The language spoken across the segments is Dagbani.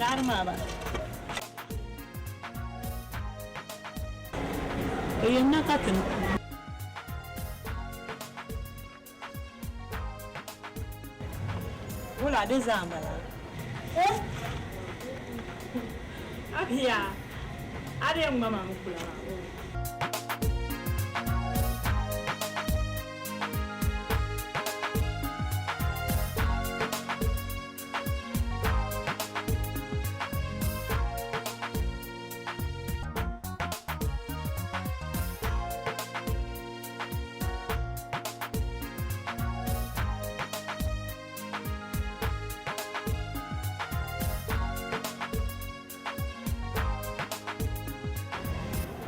Laɣiri maa ba. O yɛn na ka ti. Wula di zaa m-bala? A bia, a di yɛn ŋma ma mi kula maa.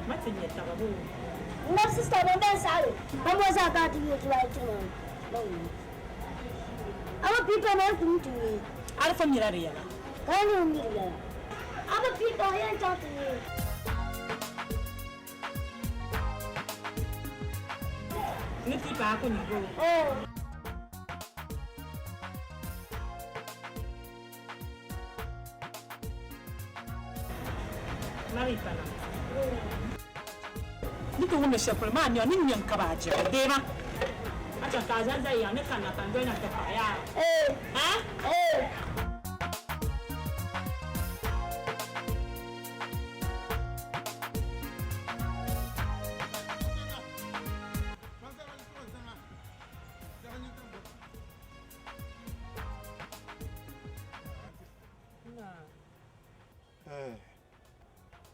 Ma ti nyɛ taba boo. N lab sista ban bɛn saɣiri ban bɔ zaa ka a ti yooi tubayi ti ma A bi pii pa mali kum ti nyee. Alifa mira di yɛla. Ka a ni mi di yɛla. A bi pii pa yɛn chaŋ ti nyee. Ni pii pa a ku nyɛ boo. Oh. Mari pa nam. Ni ti wumdi shɛli polo maa ni ŋme n-kab a jɛra deema. A chaŋ ka a zani zali yaɣa ni kanna ka n doli na ti paɣi yaa. Ha?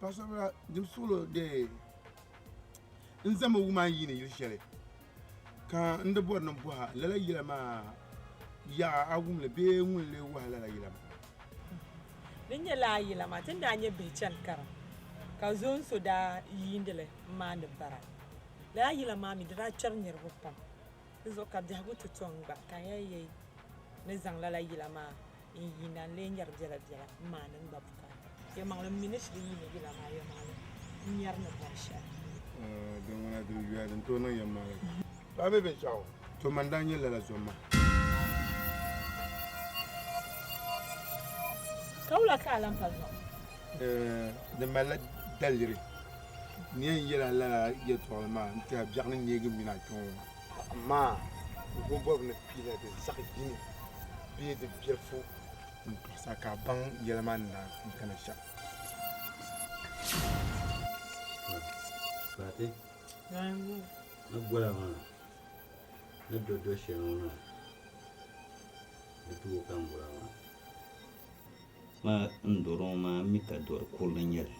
Paɣasaribila dim suɣulo dee n zami wum a ni yiini yili shɛli ka n di bɔri ni n bɔha lala yila maa yaɣa a wumli bee ŋuni n-lee wahi lala yila maa? Din nyɛ lala yila maa ti ni daa nyɛ bihi chani karim ka zoon so daa yiindi li m-maandi bara. Lala yila maa mi di daa kpɛri niriba pam. Di zuɣu ka biɛhigu ti to n-gba ka n yɛli yɛi ni zaŋ lala yila maa n-yiina n-lee ŋmɛri biɛlabiɛla m-maani n gba bukaata. Yɛlimaŋli m mi ni shiri yiini yila maa yɛlimaŋli n-nyari ni bɔri shɛli. Din ŋuna di yuya din tooi niŋ yɛlimaŋli. To a mi binshɛɣu? To man daa nyɛ lala zom maa. Ka wula ka a lan pa zuɣu? Di malila daliri. N yɛn yɛl a lala yɛtɔɣili maa n-ti a biɛɣu ni neegi m mini a kpiɔŋ ŋɔ maa. Amaa n kul bɔri ni piila di zaɣ yini bee di biɛlifu n-tɔɣis a ka a baŋ yɛla maa ni daa kana shɛm. Fati, ni gola maa ni do do shɛli ŋɔ maa, di tooi ka n gola maa. Maa n dɔri ŋɔ maa, m mi ka dɔri kurili n-nyɛ li.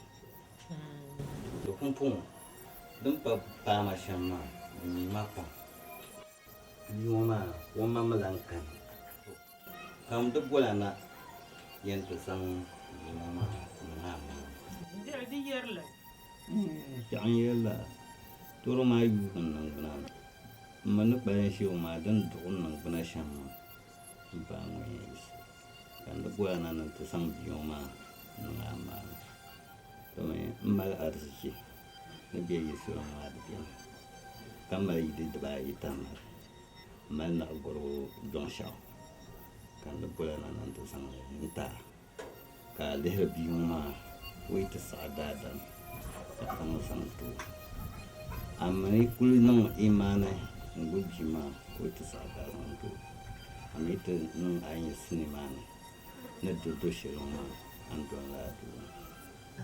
Di pumpɔŋɔ din pa paai ma shɛm maa, di mi ma pam. Bia ŋɔ maa, o ma mi lan kani. Ka m di gola na yɛn ti zaŋ bia ŋɔ maa niŋ a maŋ. Diri di yɛrila. Piɛɣu n-yɛli la, Toro maa yuugi n niŋgbuna ni. M mi ni kpalim shee o maa, di ni duɣi n niŋgbuna shɛm maa, m paai ŋɔ yɛn yiɣisi. Ka n di gola na ni n ti zaŋ bia ŋɔ maa niŋ a maŋ. Domi m mali arizichi ni bɛ yi soli ŋɔ maa di beni, ka mali yili dibaayi tamali. M mali naɣigɔrigu jɔŋ shɛɣu ka n di gola na ni n ti zaŋ li n-ti a. Ka a lihiri bia ŋɔ maa o yi ti saɣi daadam ka a zaŋ li zaŋ ti o. A mi yi kuli niŋ imaani n-gbubi bia maa ka o yi ti saɣi ka a zaŋ ti o. A mi yi ti niŋ a ni yiɣisi nimaani ni di do shɛli ŋɔ maa, a ni dɔni lala doo maa.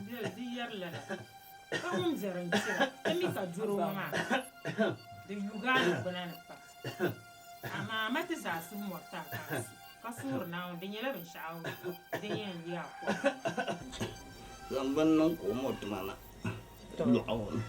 Bɛ di yɛri lala, ka ŋun biɛri n-tira, ti mi ka doro ŋɔ maa di yugi a niŋgbuna ni pam. Amaa a ma ti zaa suhu mɔriti a ka a su, ka suhiri Naawuni, di nyɛla binshɛɣu din yɛn yi a kɔŋ. Zaŋ bini niŋ ka o mɔriti ma na lɔɣu ni.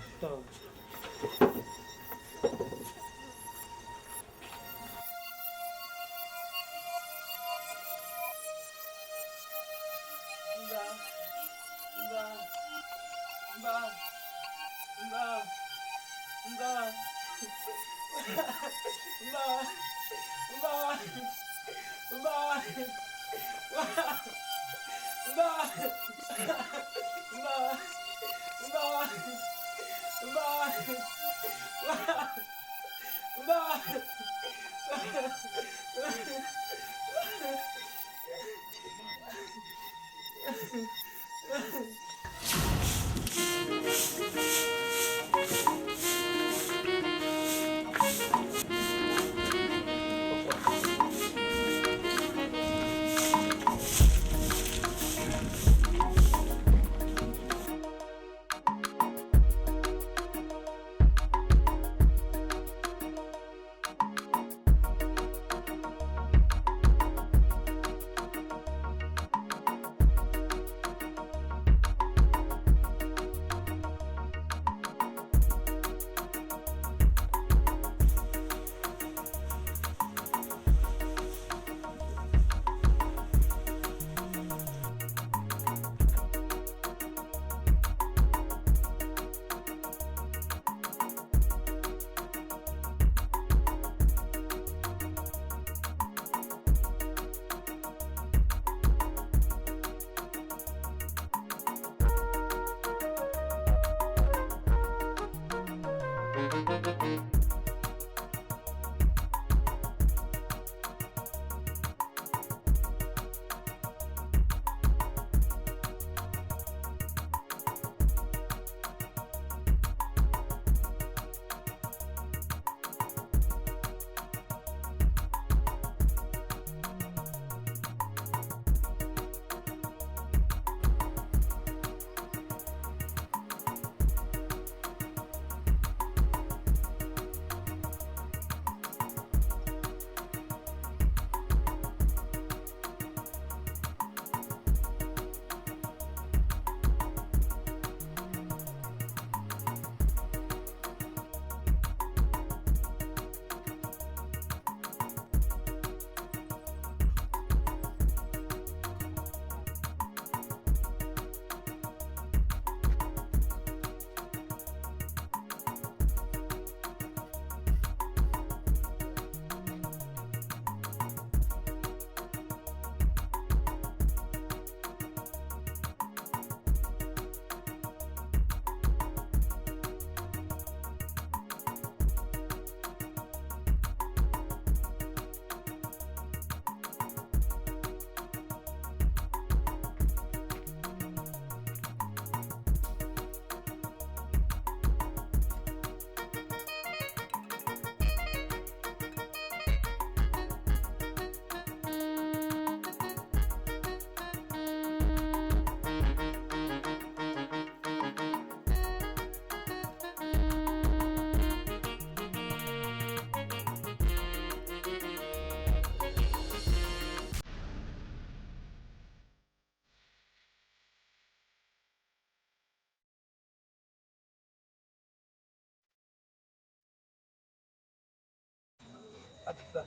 Abba,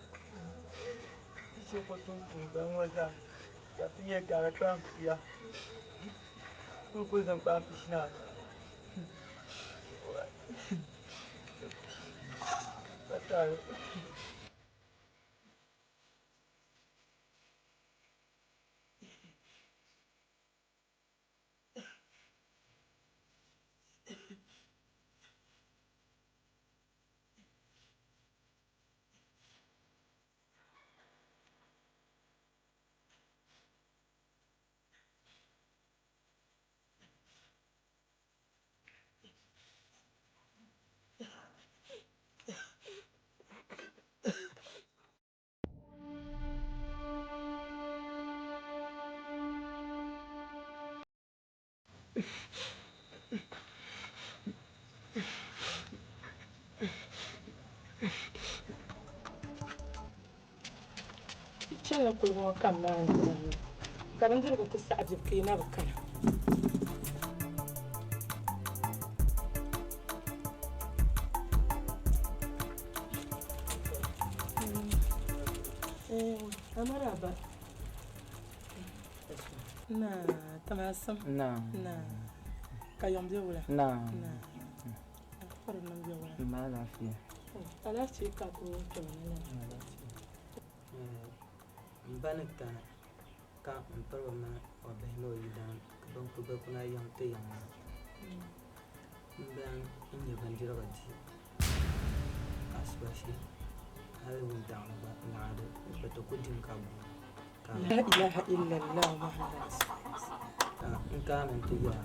ti chɛ kɔtomsi ŋɔ zaa ka ti nyɛ gari kpaam pia. N ku zaŋ kpaam pishinaanu. Ka taali. Chanila kuliga ŋɔ ka m maani ka bindirigu ti saɣi dibu ka yi na bi kana. Amaraba. Na tamasim. Na. Na. Ka yɔm be wula? Na. Na. Ka kpari niŋ be wula? M ma alaafee. Alaafee ka ku kpɛma na la. M ba ni tani ka m piriba mini o bihi ni o yidana ka bɛn kuli bɛ kuna yiŋ ti yiŋ maa. M bihi n-nyɛ bindirigu di asibashi hali wuntaŋ ni gba naɣ di bɛ ti ku dim ka guui. La ilaha illallah Muhammad rasulullah. Ka n kana n-ti yɛra,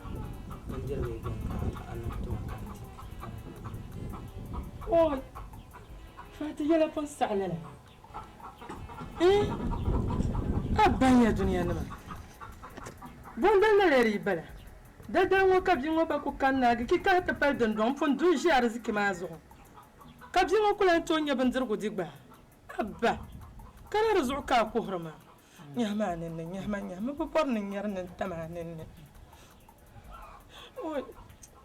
Bindirigu yi beni ka a niŋ ti ma ka n di. Oi! Fati yɛla pun saɣi lala. Eh! A baŋya dunianima. Bondali na lee di bala. Daldali ŋɔ ka bia ŋɔ ba ku kani naagi kikahi ti pali dindɔŋ m-pun du n-ʒi ariziki maa zuɣu. Ka bia ŋɔ ku lahi tooi nya bindirigu di gba. Abba! Ka na di zuɣu ka a kuhiri maa? Nyahimi a ninni, nyahima, nyahimi bi bɔri ni n nyari nintam a ninni. Oi!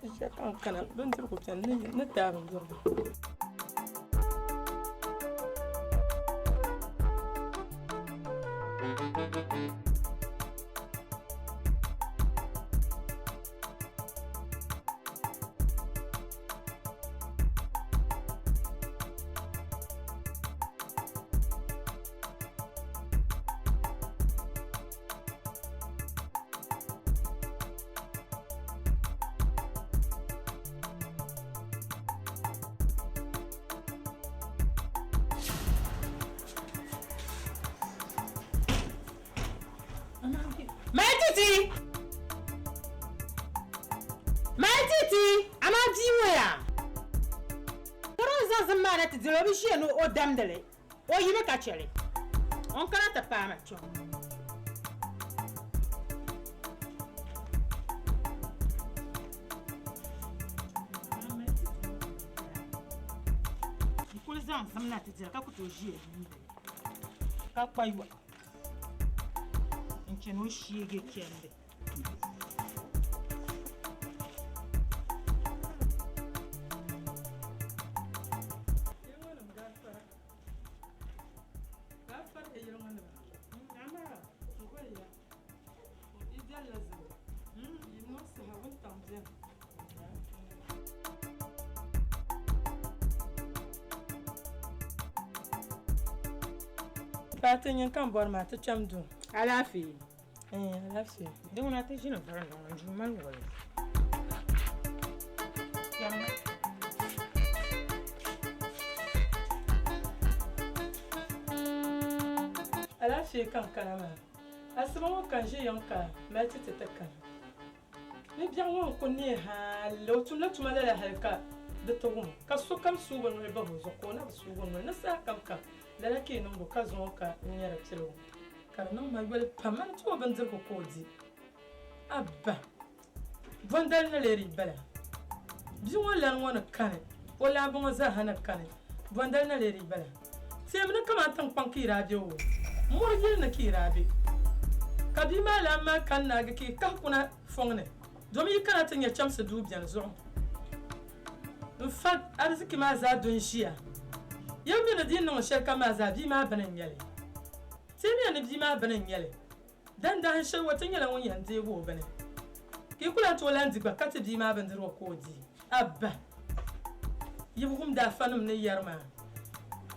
Ʒiya ka n kana, bindirigu beni, n ni daai bindirigu. Mali titi! Mali titi! Amaa bia ŋɔ yaa? Tɔro n-zaŋ zim maa na ti diri o bi ʒiya ni o damdi li, o yimi ka chɛ li. O ni kana ti paai ma kpe ŋɔ. N kuli zaŋ zim na ti diri ka ku tooi ʒiya yuundi li ka kpa yɔɣu. N chani o sheegi chandi. Paati nyin ka n bɔri maa ti kpɛm duu. Alaafee. Eh, alaafee. Di ŋuna ti ʒini varanda ŋɔ duu mali wali. Kpɛmmi. Alaafee ka n kana maa. Asiba ŋɔ ka n ʒi yiŋ ka mali ti ti ti kana. Ni biɛɣu ŋɔ n-ku neei hali o tumla tuma lala hali ka di ti wum ka sokam suug o noli bahi o zuɣu ka o na bi suug o noli ni saha kam ka lala ka yi niŋdi o ka zaŋ o ka n-nyɛri piligu ka di niŋ ma yoli pam a ni ti o bindirigu ka o di. Abba! Bondali na lee di bala? Bia ŋɔ lani ŋɔ ni kani, o laamba ŋɔ zaa ha ni kani, bondali na lee di bala? Teemi ni kaman tiŋkpaŋ ka yi daa be o, mɔri yili ni ka yi daa be. Ka bia maa lan maa kani naagi ka yi kahi kuna fɔŋ ni, domi yi kana ti nya chɛmsi duu beni zuɣu. N fa ariziki maa zaa du n-ʒiya. Ya mi ni di yi niŋ shɛlikam maa zaa bia maa bini n-nyɛ li. Teemiya ni bia maa bini n-nyɛ li. Dan dahin shɛli o ti nyɛla ŋun yɛn deegi o bini. Ka yi ku lan tooi lan di gba ka ti bia maa bindirigu ka o di. Abba! Yi bi wumdi afanim ni yɛri maa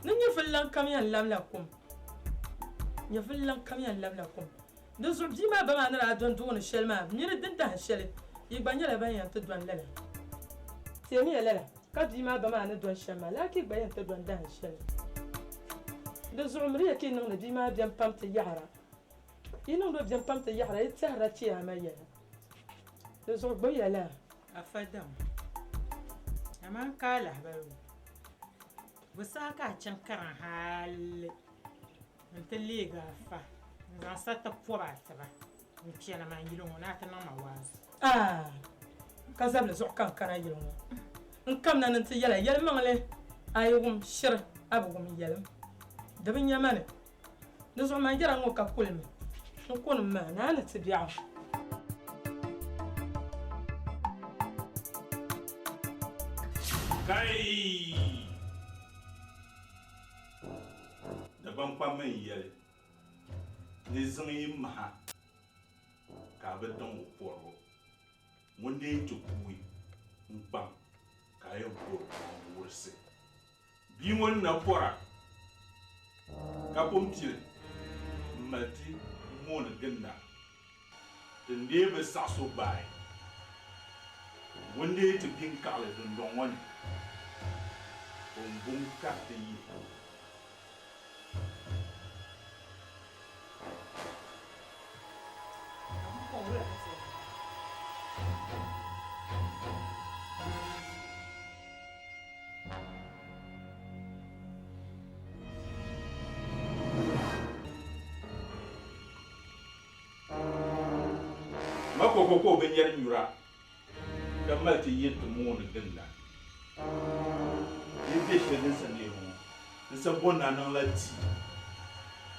ni nyɛvililan kam yɛn lamla kum. Nyɛvililan kam yɛn lamla kum. Di zuɣu bia maa ba maa ni daa dɔni dooni shɛli maa mini din dahin shɛli, yi gba nyɛla ban yɛn ti dɔni lala. Teemiya lala, ka bia maa ba maa ni dɔni shɛm maa, lala ka yi gba yɛn ti dɔni dahin shɛli. Di zuɣu miriya ka yi niŋdi bia maa biɛm pam ti yaɣira. Yi niŋdi o biɛm pam ti yaɣira, yi tɛhirila chiyaama yɛla. Di zuɣu gbibiya lala. Afa dam, amaa n ka a lahibali ŋɔ, bɔ saha ka a chaŋ kariŋ hali nti leegi afa n-zaŋ sariti pɔbi a tiba n-kpɛna man yili ŋɔ ni a ti niŋ ma waazu? Aah! Ka zabili zuɣu ka n kana yili ŋɔ. N kamina ni n ti yɛl a yɛlimaŋli, a yi wum shiri a bi wum yɛlim. Di bi nya ma ni Di zuɣu man yɛra ŋɔ ka kulimi n kuni maa ni a ni ti biɛɣu. Kai! Dagbaŋkpamma n-yɛli ni ziŋ yi maha ka a bi daŋ o pɔribu, ŋun dee ti kuui n-kpaŋ ka a yɛn pɔri o n-wurisi. Bia ŋɔ ni na pɔra ka pun pili m-mali ti mooni ginda, ti ni dee bi saɣis o gbaai. Ŋun dee ti gbi n-kaɣili dundɔŋ ŋɔ ni, o m-bo n-kariti yi. kɔkɔ ka o binyɛri nyura ka mali ti yiri ti mooni ginda. Di yi be shɛli din sa neei ŋɔ, di sa bo ni a niŋla tii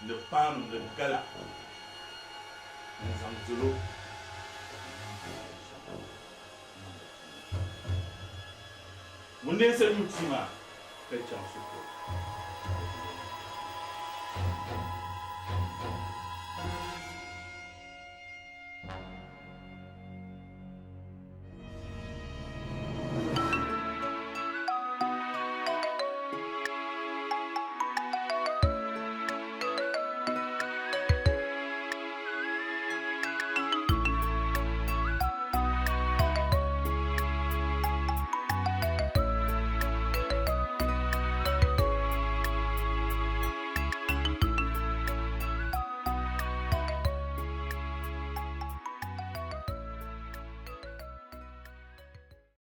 ni paanu ni gala n-zaŋ dil o ka niŋ niŋ di puuni. Ŋun dee sa nyu tii maa ka chaŋ shikuru.